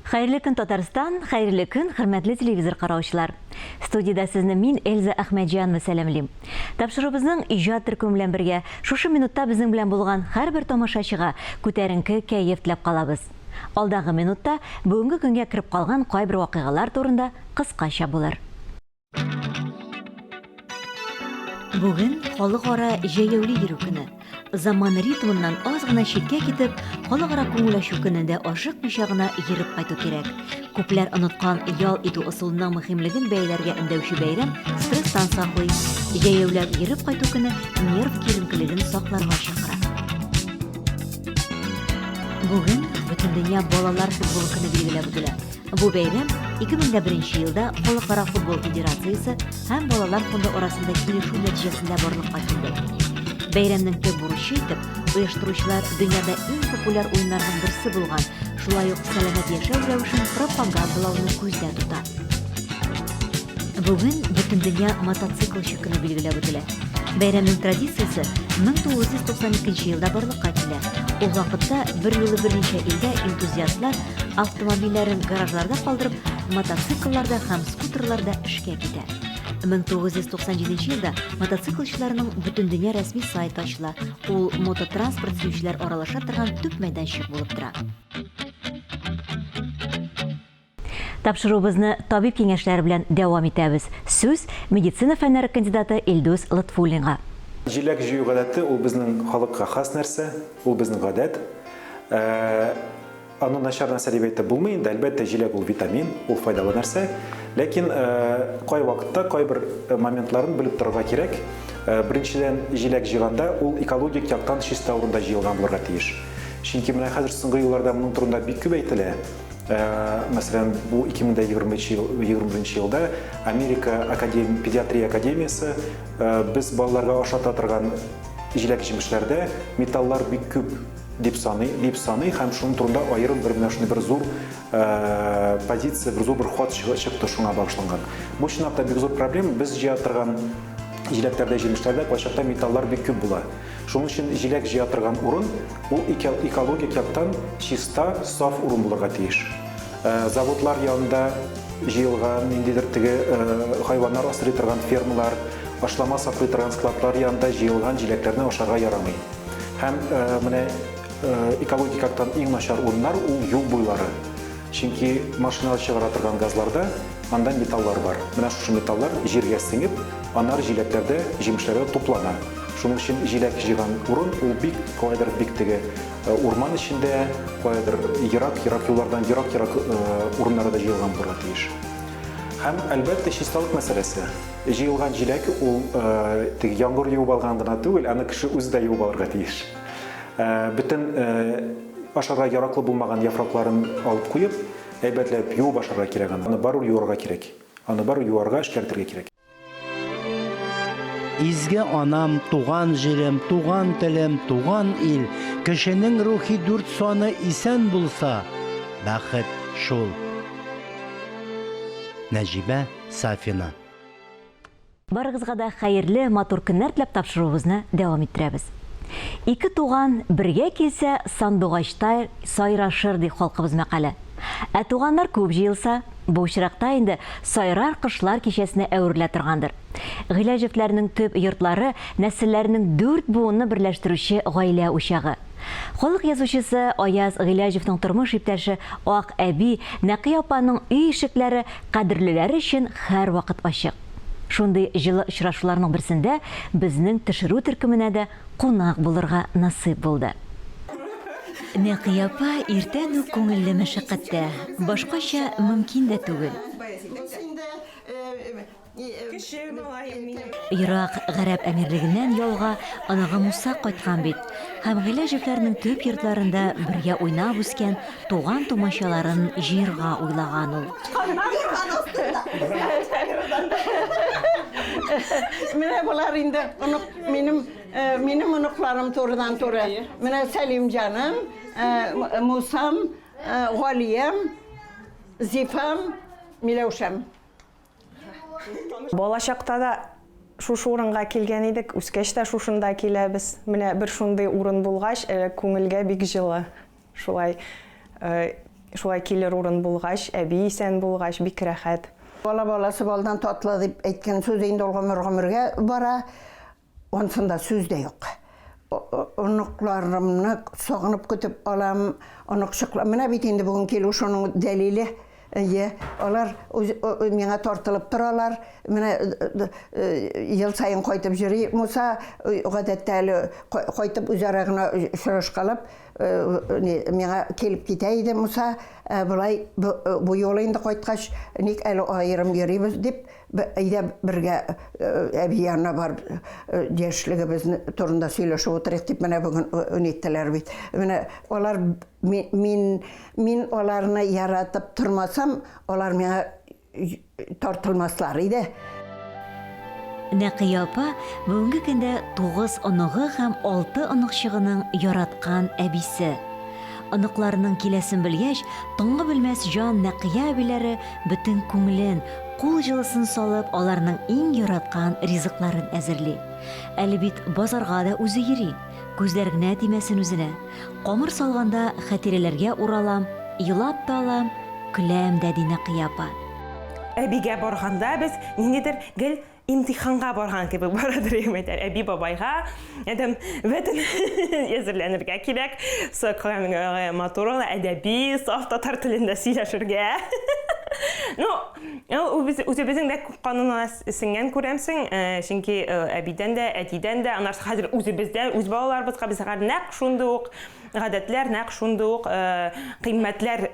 Хәерле көн, Татарстан, хәерле көн, хөрмәтле телевизор караучылар. Студиядә сезне мин, Эльза Әхмәтҗанова сәламлим. Тапшыруыбызның иҗат төркеме белән бергә шушы минутта безнең белән булган һәрбер тамашачыга күтәренке кәеф теләп калабыз. Алдагы минутта бүгенге көнгә кереп калган кайбер вакыйгалар турында кыскача булыр. Бүген халыкара җәяүле йөрү көне. Заман ритмыннан аз гына читкә китеп, халыкара күңел ачу көнендә ашыкмыйча гына йөреп кайту кирәк. Күпләр оныткан ял итү ысулының мөһимлеген бәяләргә өндәүче бәйрәм стресстан саклый. Җәяүләп йөреп кайту көне нерв киеренкелеген сакларга чакыра. Бүген Бөтендөнья балалар футболы көне билгеләп үтелә. Бу бәйрәм 2001 елда Халыкара футбол федерациясе һәм Балалар фонды арасында килешү нәтиҗәсендә барлыкка килде. Бәйрәмнең төп бурычы итеп, оештыручылар дөньяда иң популяр уеннарның берсе булган, шулай ук сәламәт яшәү рәвешен пропагандалауны күздә тота. Бүген Бөтендөнья мотоциклчы көне билгеләп үтелә. Бәйрәмнең традициясе 1992 елда барлыкка килә. Ул вакытта берьюлы берничә илдә энтузиастлар Автомобильләрен гаражларда калдырып, мотоциклларда һәм скутерларда эшкә китә. 1997 елда мотоциклчыларның бөтендөнья рәсми сайты ачыла. Ул мототранспорт сөючеләр аралаша торган төп мәйданчык булып тора. Тапшыруыбызны табиб киңәшләре белән дәвам итәбез. Сүз медицина фәннәре кандидаты Илдус Лотфуллинга. Җиләк җыю гадәте ул безнең халыкка хас нәрсә, ул безнең гадәт. Аны начар нәрсә дип әйтеп булмый инде, әлбәттә, җиләк ул витамин, ул файдалы нәрсә. Ләкин кайвакытта кайбер моментларын белеп торырга кирәк. Беренчедән, җиләк җыйганда ул экологик яктан чиста урында җыелган булырга тиеш. Чөнки менә хәзер соңгы елларда моның турында бик күп әйтелә. Мәсәлән, бу 2021 елда Америка академ, педиатрия академиясе без балаларга ашата торган җиләк-җимешләрдә металлар бик күп дип саный, дип саный һәм шуның турында аерым бер менә шундый бер зур э, позиция, бер зур бер хат чыкты шуңа багышланган. Бу чынлап та бик зур проблема. Без җыя торган җиләкләрдә, җимешләрдә кайчакта металлар бик күп була. Шуның өчен җиләк җыя торган урын ул экологик яктан чиста, саф урын булырга тиеш. Э, заводлар янында җыелган ниндидер теге э, хайваннар асрый торган фермалар, ашлама саклый торган складлар янында җыелган җиләкләрне ашарга ярамый. Һәм менә экологик яктан иң начар урыннар ул юл буйлары. Чөнки машина чыгара торган газларда анда металлар бар. Менә шушы металлар җиргә сеңеп, аннары җиләкләрдә, җимешләрдә туплана. Шуның өчен җиләк җыйган урын ул бик каядыр бик теге урман эчендә, каядыр ерак-ерак юллардан ерак-ерак урыннарда җыелган булырга тиеш. Һәм, әлбәттә, чисталык мәсьәләсе. Җыелган җиләк ул теге яңгыр юып алган гына түгел, аны кеше үзе дә юып алырга тиеш. Бөтен ашарга яраклы булмаган яфракларын алып куеп, әйбәтләп юып ашарга кирәк аны. Аны барыбер юарга кирәк. Аны барыбер юарга, эшкәртергә кирәк. Изге анам, туган җирем, туган телем, туган ил, кешенең рухи дүрт саны исән булса, бәхет шул. Нәҗибә Сафина. Барыгызга да хәерле, матур көннәр теләп тапшыруыбызны дәвам иттерәбез. Ике туган бергә килсә, сандугачтай сайрашыр, ди халкыбыз мәкале. Ә туганнар күп җыелса, бу очракта инде сайрар кошлар кичәсенә әверелә торгандыр. Гыйләҗевләрнең төп йортлары, нәселләренең дүрт буынны берләштерүче гаилә учагы. Халык язучысы Аяз Гыйләҗевның тормыш иптәше Ак әби Нәкыя апаның өй ишекләре кадерлеләре өчен һәрвакыт ачык. Шундый җылы очрашуларның берсендә безнең төшерү төркеменә дә кунак булырга насыйп булды. Нәкыя апа иртән үк күңелле мәшәкатьтә, башкача мөмкин дә түгел. Кече малаем минем. Ерак Гарәп Әмирлегеннән ялга оныгы Муса кайткан бит. Һәм Гыйләҗевләрнең төп йортларында бергә уйнап үскән туган-тумачаларын җыерга уйлаган ул. Менә болар инде онык минем, минем оныкларым турыдан-туры. Менә Сәлимҗаным, Мусам, Галиям, Зифам, Миләүшәм. Балачакта да шушы урынга килгән идек, үскәч тә шушында киләбез. Менә бер шундый урын булгач, күңелгә бик җылы. Шулай Шулай килер урын булгач, әби исән булгач, бик рәхәт. Бала баласы балдан татлы дип әйткән сүз инде ул гомер-гомергә бара. Ансында сүз дә юк. Оныкларымны сагынып көтеп алам, оныкчыклар. Менә бит инде бүген килү шуның дәлиле. Әйе, алар үз, миңа тартылып торалар. Менә ел саен кайтып йөри Муса, гадәттә әле кайтып үзара гына очрашкалап, миңа килеп китә иде Муса. Болай бу юлы инде кайткач, ник әле аерым йөрибез дип, әйдә бергә әби янына барып яшьлегебезне турында сөйләшеп утырыйк дип менә бүген ниттеләр бит. Менә алар Мин, мин аларны яратып тормасам, алар миңа тартылмаслар иде. Нәкыя апа бүгенге көндә тугыз оныгы һәм алты оныкчыгының яраткан әбисе. Оныкларының киләсен белгәч, тынгы белмәс җан Нәкыя әбиләре бөтен күңелен, кул җылысын салып, аларның иң яраткан ризыкларын әзерли. Әле бит базарга да үзе йөри. Күзләр генә тимәсен үзенә. Камыр салганда хатирәләргә уралам, елап та алам, көләм дә, ди Нәкыя апа. Әбигә барганда без ниндидер гел имтиханга барган кебек барадыр идем, әйтәм, әби бабайга, әйтәм, бөтен әзерләнергә кирәк, матур гына әдәби, саф татар телендә сөйләшергә. Ну, ул үзебезнең дә канына Сеңгән күрәмсең, чөнки әбидән дә, әтидән дә, аннары хәзер үзебездә, үз балаларыбызга без хәзер нәкъ шундый ук гадәтләр, нәкъ шундый ук кыйммәтләр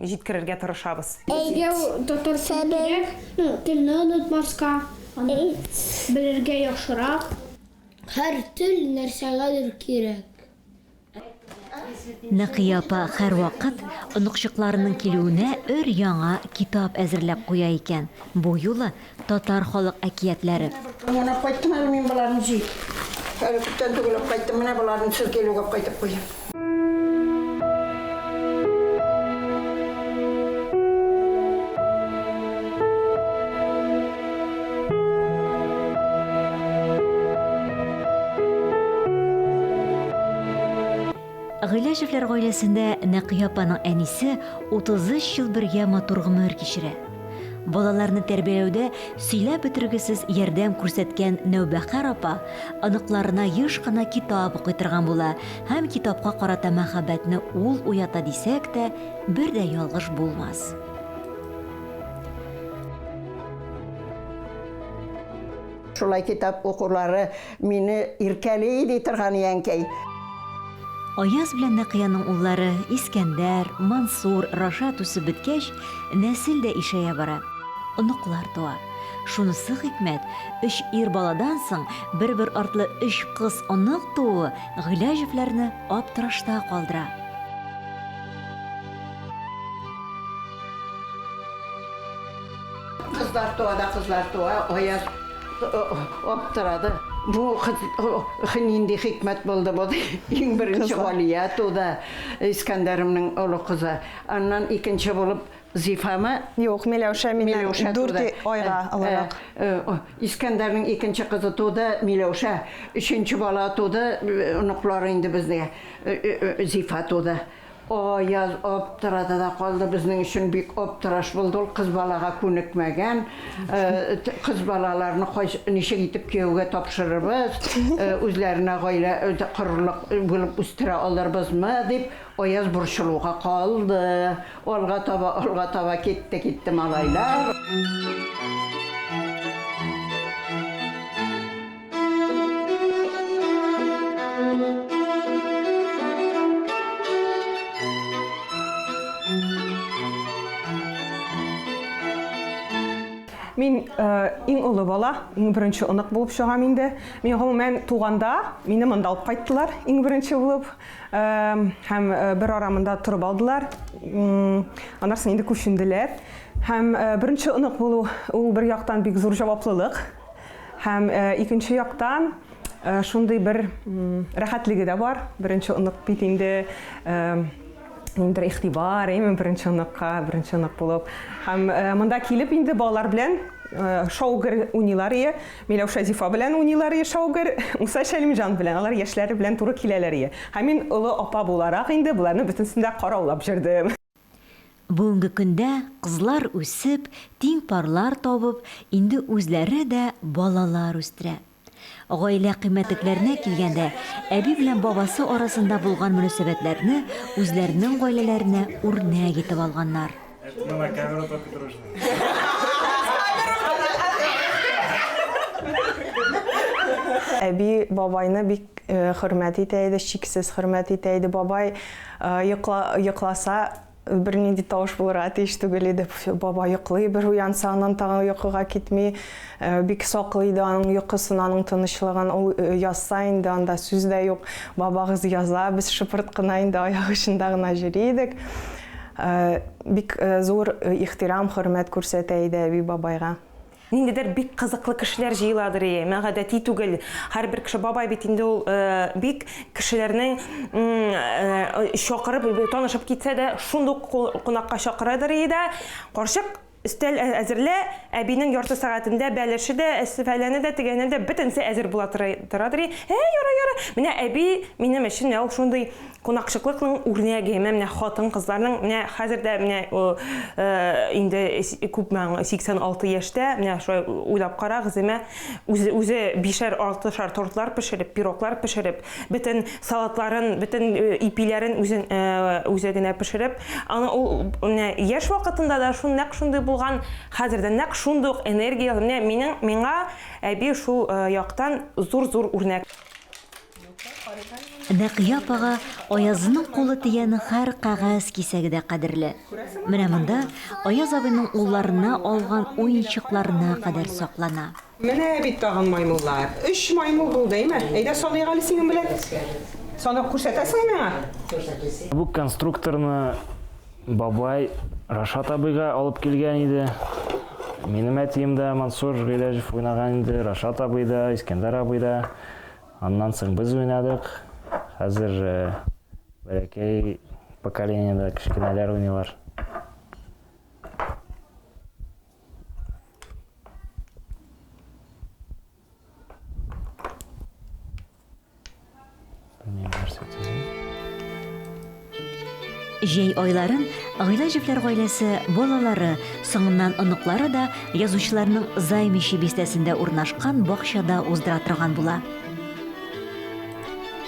җиткерергә тырышабыз. Әйдә, татар теле кирәк, ну, телне онытмаска, аны белергә яхшырак. Һәр тел нәрсәгәдер кирәк. Нәкыя апа һәрвакыт оныкчыкларының килүенә өр-яңа китап әзерләп куя икән. Бу юлы, татар халык әкиятләре. Менә кайттым әле мин боларны җыеп. Әле күптән түгел алып кайттым. Менә боларны сез килүгә алып кайтып куям. Гыйләҗевләр гаиләсендә Нәкыя апаның әнисе 33 ел бергә матур гомер кичерә. Балаларны тәрбияләүдә сөйләп бетергесез ярдәм күрсәткән Нәүбәхәр апа оныкларына еш кына китап укый торган була һәм китапка карата мәхәббәтне ул уята дисәк тә, бер дә ялгыш булмас. Шулай китап укулары мине иркәли, ди торган әнкәй. Аяз белән Нәкыяның уллары Искәндәр, Мансур, Рашат үсеп беткәч, нәсел дә ишәя бара. Оныклар туа. Шунысы хикмәт, өч ир баладан соң бер-бер артлы өч кыз онык тууы Гыйләҗевләрне аптырашта калдыра. Кызлар туа да кызлар туа, Аяз аптырады. Бу нинди хикмәт булды бу? Иң беренче Галия туды, Искәндәремнең олы кызы. Аннан икенче булып Зифамы? Юк, Миләүшә миннән дүрт айга олырак. Искәндәрнең икенче кызы туды, Миләүшә. Өченче бала туды, оныклары инде безгә, Зифа туды. Аяз аптырады да калды, безнең өчен бик аптыраш булды ул, кыз балага күнекмәгән, кыз балаларны кайсы, ничек итеп кияүгә тапшырырбыз, үзләренә гаилә корырлык булып үстерә алырбызмы, дип, Аяз борчылуга калды. Алга таба, алга таба китте, китте малайлар. Мин иң олы бала, иң беренче онык булып чыгам инде. Мин гомумән туганда мине монда алып кайттылар, иң беренче булып. Һәм бер ара монда торып алдылар. Аннан соң инде күченделәр. Һәм беренче онык булу ул бер яктан бик зур җаваплылык. Һәм икенче яктан шундый бер рәхәтлеге дә бар. Беренче онык бит инде ниндидер игътибар, әйме, беренче оныкка, беренче онык булып. Һәм монда килеп инде балалар белән шау-гөр уйныйлар ие. Миләүшә Зифа белән уйныйлар ие шау-гөр, Муса Шәлимҗан белән, алар яшьләре белән туры киләләр ие. Һәм мин олы апа буларак инде боларны бөтенесен дә караулап йөрдем. Бүгенге көндә кызлар үсеп, тиң парлар табып, инде үзләре дә балалар үстерә. Гаилә кыйммәтлекләренә килгәндә, әби белән бабасы арасында булган мөнәсәбәтләрне үзләренең гаиләләренә үрнәк итеп алганнар. Әби бабайны бик хөрмәт итә иде, чиксез хөрмәт итә иде. Бабай йокласа, бернинди тавыш булырга тиеш түгел иде. Бабай йоклый, бер уянса, аннан тагын йокыга китми. Бик саклый иде аның йокысын, аның тынычлыгын. Ул язса инде, анда сүз дә юк. Бабагыз яза, без шыпырт кына инде аяк очында гына йөри идек. Бик зур ихтирам, хөрмәт күрсәтә иде әби бабайга. Ниндидер бик кызыклы кешеләр җыеладыр и, мә гадәти түгел. Һәрбер кеше, бабай бит инде ул бик кешеләрнең чакырып, танышып китсә дә, шундук кунакка чакырадыр и дә, карчык өстәл әзерлә, әбинең ярты сәгатендә бәлеше дә, фәләне дә, тегәне дә, бөтенесе әзер була торадыр и. Ә, ярар, ярар. Менә әби минем өчен менә ул шундый Кунакчыклыкның үрнәге, менә хатын-кызларның, менә хәзер дә менә инде күпме аңа, 86 яшьтә, менә шулай уйлап карагыз, әмма үзе, үзе бишәр, алтышар тортлар пешереп, пироглар пешереп, бөтен салатларын, бөтен ипиләрен үзен, үзе генә пешереп, аны ул менә яшь вакытында да шул нәкъ шундый булган, хәзер дә нәкъ шундый ук энергия, менә минем, миңа әби шул яктан зур-зур үрнәк. Нәкыя апага Аязның кулы тигән һәр кәгазь кисәге дә кадерле. Менә монда Аяз абыйның улларына алган уенчыкларына кадәр саклана. Менә бит тагын маймыллар. Өч маймыл булды, әйме? Әйдә саныйк әле синең белән. Санап күрсәтәсеңме миңа? Бу конструкторны бабай Рашат абыйга алып килгән иде. Минем әтием дә Мансур Гыйләҗев уйнаган иде, Рашат абый да, Искәндәр абый да. Аннан соң без уйнадык. Хәзер бәләкәй поколениедә кечкенәләр уйныйлар. Белмим, нәрсә төзим. Җәй айларын Гыйләҗевләр гаиләсе балалары, соңыннан оныклары да язучыларның Займище бистәсендә урнашкан бакчада уздыра торган була.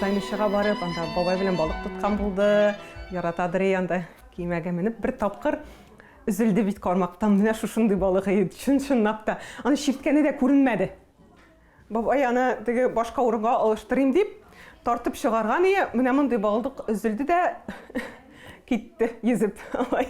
Займищега барып, анда бабай белән балык тоткан булды. Яратадыр и анда көймәгә менеп бер тапкыр өзелде бит кармактан. Менә шушындый балык, чын-чынлап та. Аны чирткәне дә күренмәде. Бабай аны теге башка урынга алыштырыйм дип, тартып чыгарган ие, менә мондый балдык өзелде дә китте йөзеп. Алай.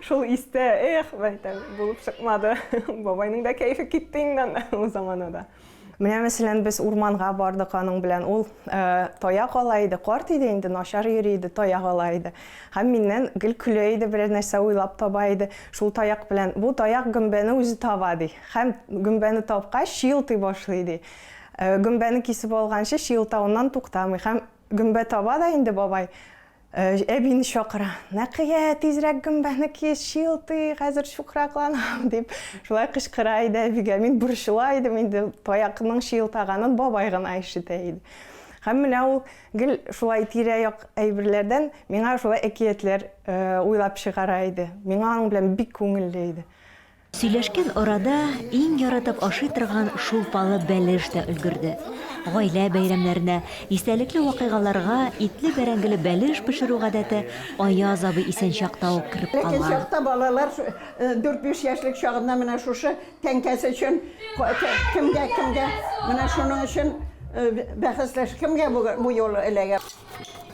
Шул истә, эх, әйтәм, булып чыкмады. Бабайның да кәефе китте инде анда ул заманада. Менә, мәсәлән, без урманга бардык аның белән. Ул таяк ала иде, карт иде инде, начар йөри иде, таяк ала иде. Һәм миннән гел көлә иде, берәр нәрсә уйлап таба иде. Шул таяк белән, бу таяк гөмбәне үзе таба, ди. Һәм гөмбәне тапкач, чыелтый башлый, ди. Гөмбәне кисеп алганчы, чыелтавыннан туктамый. Һәм гөмбә таба да инде бабай, әбине чакыра. Нәкыя, тизрәк гөмбәне кис, чыелтый, хәзер чукракланам, дип, шулай кычкыра иде әбигә. Мин борчыла идем инде, таякның чыелтаганын бабай гына ишетә иде. Һәм менә ул гел шулай тирә-як әйберләрдән миңа шулай әкиятләр уйлап чыгара иде. Миңа аның белән бик күңелле иде. Сөйләшкән арада иң яратып ашый торган шулпалы бәлеш тә өлгерде. Гаилә бәйрәмнәренә, истәлекле вакыйгаларга итле-бәрәңгеле бәлеш пешерү гадәте Аяз абый исән чакта ук кереп Ләкин калган. чакта балалар дүрт-биш яшьлек чагында менә шушы тәңкәсе өчен кемгә, кемгә, менә шуның өчен бәхәсләш, кемгә бу юлы эләгә.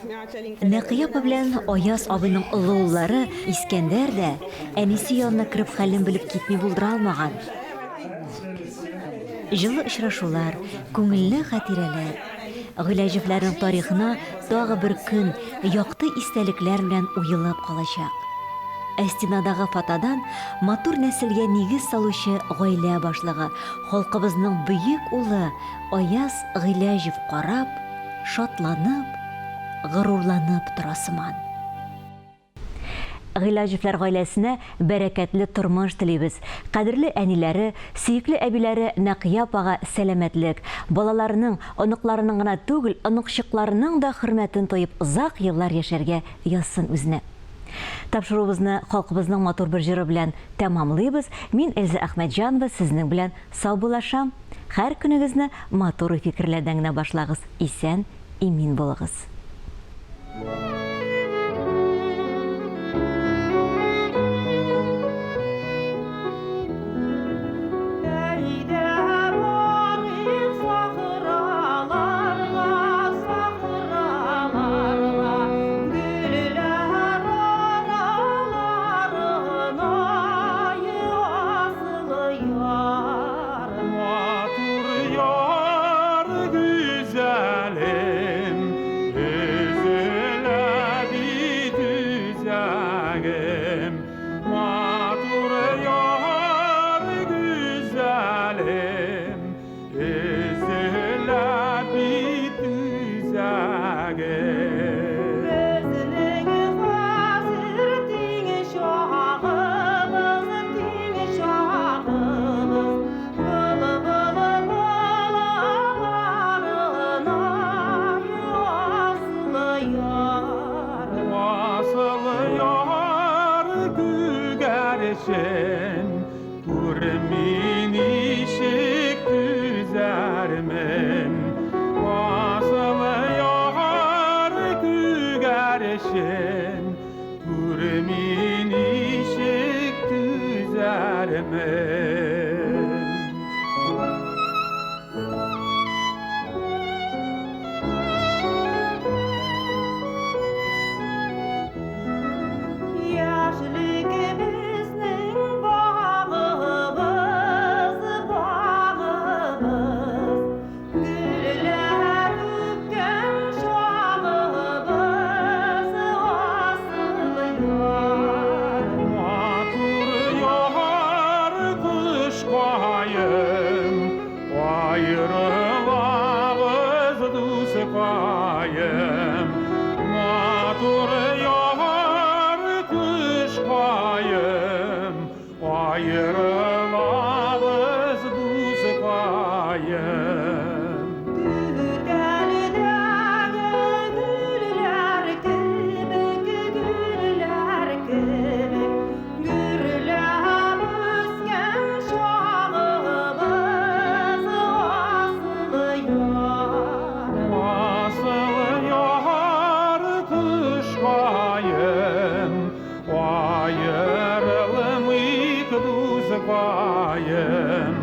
Нәкыя апа белән Аяз абыйның олы уллары Искәндәр дә әнисе янына кереп хәлен белеп китми булдыра алмаган. Җылы очрашулар, күңелле хатирәләр. Гыйләҗевләрнең тарихына тагы бер көн якты истәлекләр белән уелып калачак. Ә стенадагы фотодан матур нәселгә нигез салучы гаилә башлыгы, халкыбызның бөек улы Аяз Гыйләҗев карап, шатланып, горурланып тора сыман. Гыйләҗевләр гаиләсенә бәрәкәтле тормыш телибез. Кадерле әниләре, сөекле әбиләре Нәкыя апага сәламәтлек, балаларының, оныкларының гына түгел, оныкчыкларының да хөрмәтен тоеп озак еллар яшәргә язсын үзенә. Тапшыруыбызны халкыбызның матур бер җыры белән тәмамлыйбыз. Мин Эльза Әхмәтҗанова сезнең белән саубуллашам. Һәр көнегезне матур уй-фикерләрдән генә башлагыз, исән, имин булыгыз. Әйдә барыйк сахраларга, сахраларга, гөлләр араларына асыл яр. Матур яр гүзәлем, өзелә бит үзәгем. Матур яр гүзәлем, өзелә бит үзәгем. Безнең хәзер тиң чагыбыз, тиң чагыбыз, былбыл балаларына асыл яр. Асыл яр күгәрчен, күрми ничек түзәрмен. Асыл яр күгәрчен, күрми ничек түзәрмен. Яшьлек безнең багыбыз, багыбыз, гөлләр үпкән чагыбыз, асыл яр. Матур яр кошкаем, аерылабыз дускаем. Матур яр кошкаем, аерылабыз дускаем. Түтәлдәге гөлләр кебек, гөлләр кебек, гөрләп үскән чагыбыз, асыл яр. Асыл яр кошкаем, аерылмыйк дускаем.